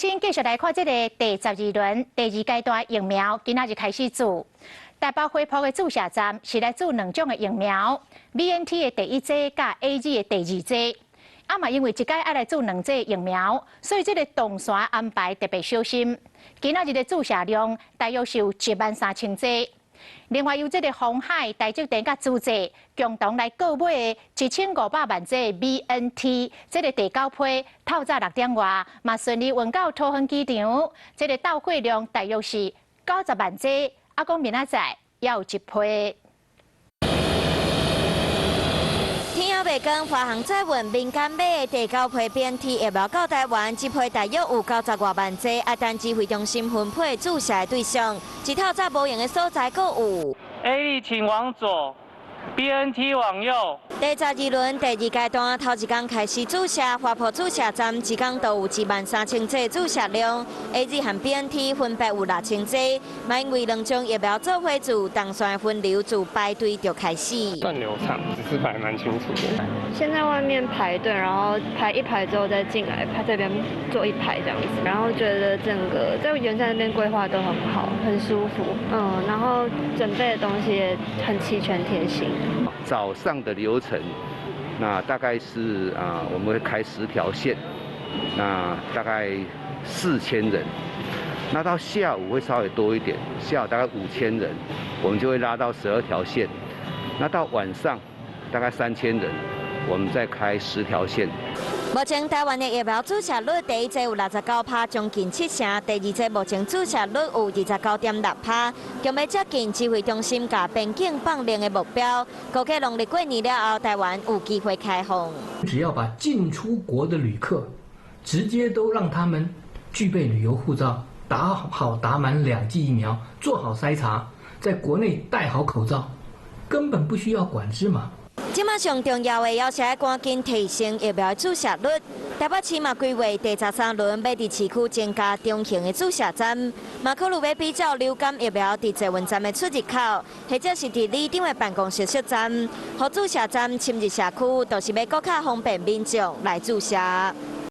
先繼續來看這个第十二輪第二階段疫苗，今仔日開始注。台北花圃的注射站是來注兩種的疫苗，BNT 的第一劑佮 AZ 的第二劑。啊嘛，因為一擺愛來注兩劑疫苗，所以這个動線安排特別小心。今仔日的注射量大約是有1萬3千劑。另外，由這个鴻海、台積電佮慈濟共同來購買的1500萬劑 BNT，這个第九批透早6點外嘛順利運到桃園機場，這个到貨量大約是90萬劑，啊，講明仔載猶有一批。天猶未光，華航載運民間買的第九批 BNT 疫苗到台灣，這批大約有90外萬劑，啊，等指揮中心分配注射的對象，一透早無閒的所在，閣有。 AZ 請往左，BNT 往右。第十二輪第二階段頭一工開始注射，花圃注射站一工都有1萬3千劑注射量，AZ 和 BNT 分別有6千劑。嘛因為兩種疫苗做伙注，動線分流自排隊就開始。算流暢，指示牌蠻清楚的。先在外面排隊，然後排一排之後再進來，排這邊坐一排這樣子，然後覺得整個在圓山那邊規劃都很好，很舒服，然後準備的東西也很齊全貼心。早上的流程，那大概是啊，我們會開10條線，那大概4000人。那到下午會稍微多一點，下午大概5000人，我們就會拉到12條線。那到晚上大概3000人，我們再開10條線。目前台灣的疫苗注射率，第一劑有69趴，將近七成；第二劑目前注射率有29.6趴，強欲接近指揮中心共邊境放零的目標。估計農曆過年了後，台灣有機會開放。只要把進出國的旅客直接都讓他們具備旅遊護照，打好打滿兩劑疫苗，做好篩查，在國內戴好口罩，根本不需要管制嘛。這馬上重要的，猶是愛趕緊提升疫苗注射率。台北市嘛規劃第十三輪欲佇市區增加中型的注射站，嘛考慮欲比照流感疫苗佇捷運站的出入口，或者是佇里長的辦公室設站，予注射站深入社區，就是欲閣較方便民眾來注射。